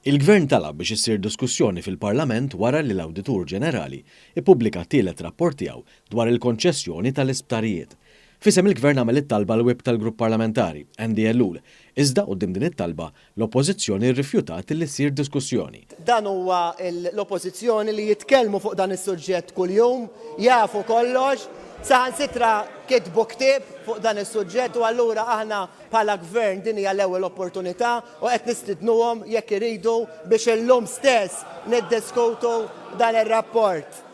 Il-Gvern talab biex issir diskussjoni fil-Parlament wara li l-Awditur Ġenerali ppubblika t-tielet rapport tiegħu dwar il-konċessjoni tal-isptarijiet. F'isem il-Gvern għamel it-talba l-Whip tal-Grupp Parlamentari, Andy Ellul, iżda quddiem din it-talba, l-Oppożizzjoni rrifjutat li ssir diskussjoni. Dan huwa l-Oppożizzjoni li jitkellmu fuq dan is-suġġett kuljum, jafu kollox, saħansitra kitbu ktieb fuq dan is-suġġett u allura aħna Bħala Gvern din hija l-ewwel opportunità u qed nistidnuhom jekk iridu biex illum stess niddiskutu dan ir-rapport.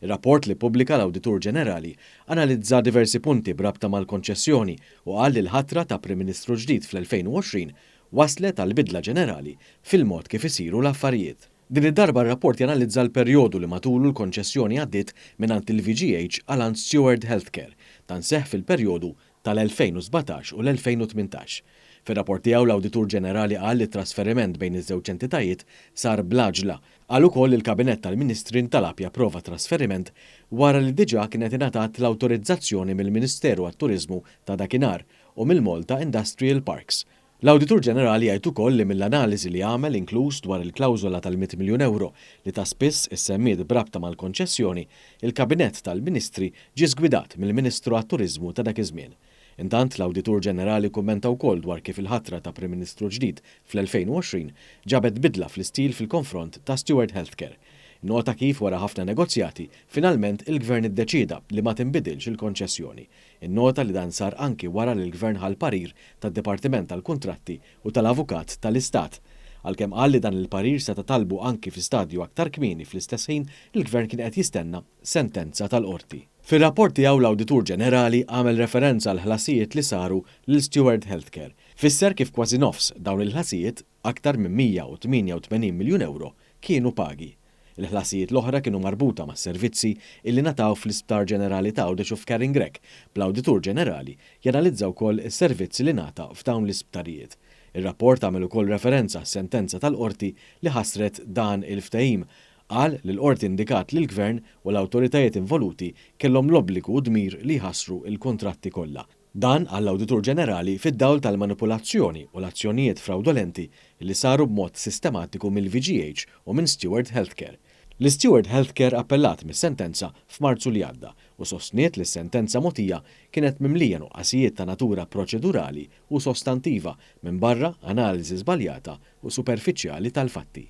Ir-rapport li ppubblika l-Awditur Ġenerali analizza diversi punti b'rabta mal-konċessjoni u qal li l-ħatra ta' Prim Ministru ġdid fl-2020 wasslet għal bidla ġenerali fil-mod kif isiru l-affarijiet. Din id-darba r-rapport janalizza l-perjodu li matulu l-konċessjoni għaddiet mingħand il-VGH għal għand Steward Healthcare. Dan seħħ fil-perjodu tal-2017 u l-2018. Fir-rapport tiegħu l-Awditur Ġenerali qal li t-trasferiment bejn iż-żewġ entitajiet sar bl-għaġla. Qal ukoll li l-Kabinett tal-Ministri ntalab japprova t-trasferiment wara li diġà kienet ingħatat l-awtorizzazzjoni mill-Ministeru għat-Turiżmu ta' dakinhar u mill-Malta Industrial Parks. L-Awditur Ġenerali jgħid ukoll li mill-analiżi li għamel inkluż dwar il-klawżola tal-mitt miljun ewro li ta' spiss issemmiet b'rabta mal-konċessjoni, il-Kabinett tal-Ministri ġie żgwidat mill-Ministru għat-Turiżmu ta' dak iż-żmien. Intant, l-Awditur Ġenerali kummenta wkoll dwar kif il-ħatra ta' Prim Ministru ġdid fl-2020 ġabet bidla fl-istil fil-konfront ta' Steward Healthcare. Innota kif wara ħafna negozjati, finalment il-Gvern iddeċieda li ma tinbidilx il-konċessjoni. Innota li dan sar anki wara li l-Gvern ħa l-parir tad-Dipartiment tal-Kuntratti u tal-Avukat tal-Istat. Għalkemm qal li dan il-parir seta' talbu anki fi stadju aktar kmieni fl-istess ħin il-Gvern kien qed jistenna sentenza tal-Qorti. Fir-rapport tiegħu l-Awditur Ġenerali għamel referenza għall-ħlasijiet li saru lil Steward Healthcare. Fisser kif kważi nofs dawn il-ħlasijiet, aktar minn 188 miljun ewro, kienu pagi. Il-ħlasijiet l-oħra kienu marbuta mas-servizzi illi ngħataw fl-Isptar Ġenerali t'Għawdex u f'Karin Grech, bl-Awditur Ġenerali janalizza wkoll is-servizz li ngħata f'dawn l-isptarijiet. Ir-rapport għamel ukoll referenza għas-sentenza tal-Qorti li ħassret dan il-ftehim. Qal li l-Qorti indikat li l-Gvern u l-awtoritajiet involuti kellhom l-obbligu u d-dmir li jħassru l-kuntratti kollha. Dan, qal l-Awditur Ġenerali, fid-dawl tal-manipulazzjoni u l-azzjonijiet frawdolenti li saru b'mod sistematiku mill-VGH u minn Steward Healthcare. L-Steward Healthcare appellat mis-sentenza f'Marzu li għadda u sostniet li s-sentenza mogħtija kienet mimlija nuqqasijiet ta' natura proċedurali u sostantiva minbarra analiżi żbaljata u superfiċjali tal-fatti.